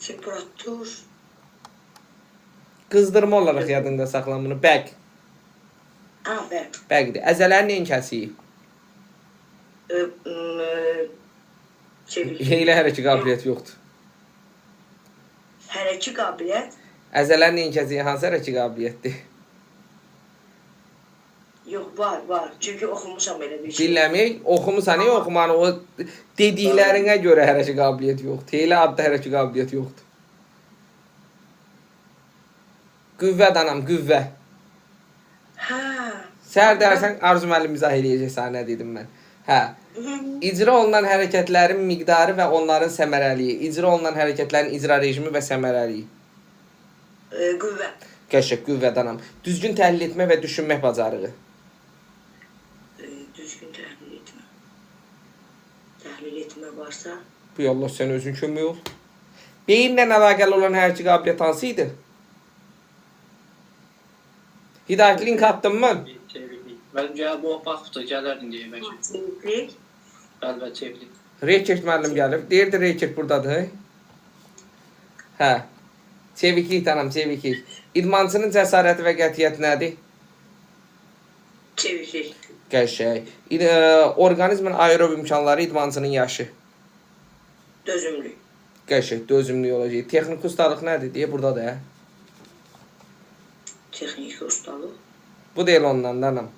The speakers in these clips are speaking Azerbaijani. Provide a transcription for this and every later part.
Temperatur. Qızdırma olaraq yadında saxla bunu. Bəq. Ha, bəq. Bəqdir. Əzələnin enkəsiyi. E, m, çevik. Heylə hərəkə qabiliyyəti yoxdur. Hərəki qabiliyyət Əzələnin enkəsiyi hansı hərəkə qabiliyyətdir? yox, var, var. Çünki oxumuşam elə bir şey. Dinləmək, oxumusan, niyə oxumanı? O dediklərinə görə hərəkə qabiliyyəti yoxdur. Elə adda hərəkə qabiliyyəti yoxdur. Qüvvə danam, qüvvə. Hə. Səhər dərsən Arzu müəllim izah eləyəcək sənə nə dedim mən. Hə. İcra olunan hərəkətlərin miqdarı və onların səmərəliliyi, icra olunan hərəkətlərin icra rejimi və səmərəliliyi. Qüvvə. Qəşəng qüvvə danam. Düzgün təhlil etmək və düşünmək bacarığı. Düzgün təhlil etmə. Təhlil etmə varsa, Bu Allah sən özün kömək ol. Beyinlə əlaqəli olan hər iki qabiliyyət hansı idi? Hidayət link atdım mən. Çeviklik. Mən gəl bu baxdı, gələrdim deyə bəlkə. çeviklik. Bəli, bəli, çeviklik. Rekert müəllim gəlib. Deyirdi Rekert burdadır. Hə. Çeviklik tanım, çeviklik. İdmançının cəsarəti və qətiyyəti nədir? Çeviklik. Qəşəng. Orqanizmin aerob imkanları idmançının yaşı. Dözümlük. Qəşəng, dözümlü olacaq. Texniki ustalıq nədir deyə burdadır, hə. Texniki ustalıq. Bu deyil ondan da anam.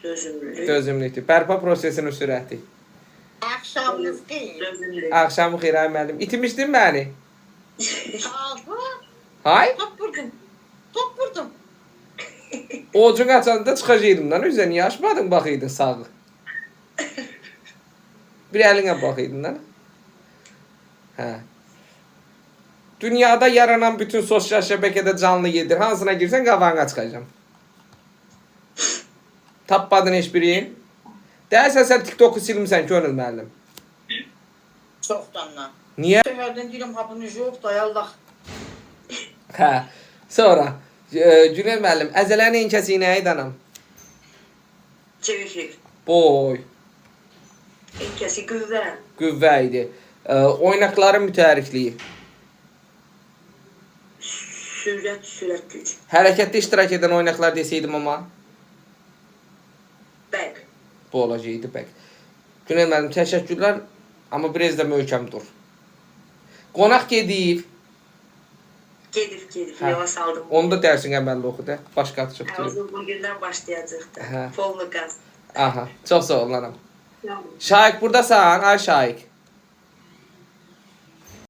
Dözümlülük. Dözümlükdür. Bərpa prosesinin sürəti. Axşamınız xeyir. Dözümlülük. Axşamı xeyir ay müəllim. İtmişdin məni? Aldı. Hay? Top vurdum. Top vurdum. Ovucun açanda çıxacaqdım lan. Üzə niyə açmadın baxıydın sağı? Bir əlinə baxıydın lan. Hə. Dünyada yaranan bütün sosial şəbəkədə canlı gedir. Hansına girsən qabağına çıxacağam. Tapmadın heç birini. Deyəsən sən TikToku silmisən könül müəllim. Çoxdandan. Niyə? Səhərdən deyirəm ha bunu yox da Allah. Hə. Sonra Günel müəllim, əzələnin enkəsi nə idi anam? Çeviklik. Boy, Enkəsi qüvvə. qüvvə idi. Oynaqların mütəhərrikliyi. Sürət, sürət güc. Hərəkətdə iştirak edən oynaqlar desəydim amma Bəq. bu olacaqdı bəq. Günel müəllim, təşəkkürlər, amma biraz da möhkəm dur. Qonaq gedib. Gedib, gedib. Hə. Yola saldım. Onu da dərsin əməlli oxu da. Başqa Hə, çıxdı. o bugündən başlayacaq da. Hə. Polnu qaz. Aha, çox sağ ol anam. Şaiq buradasan, ay Şaiq.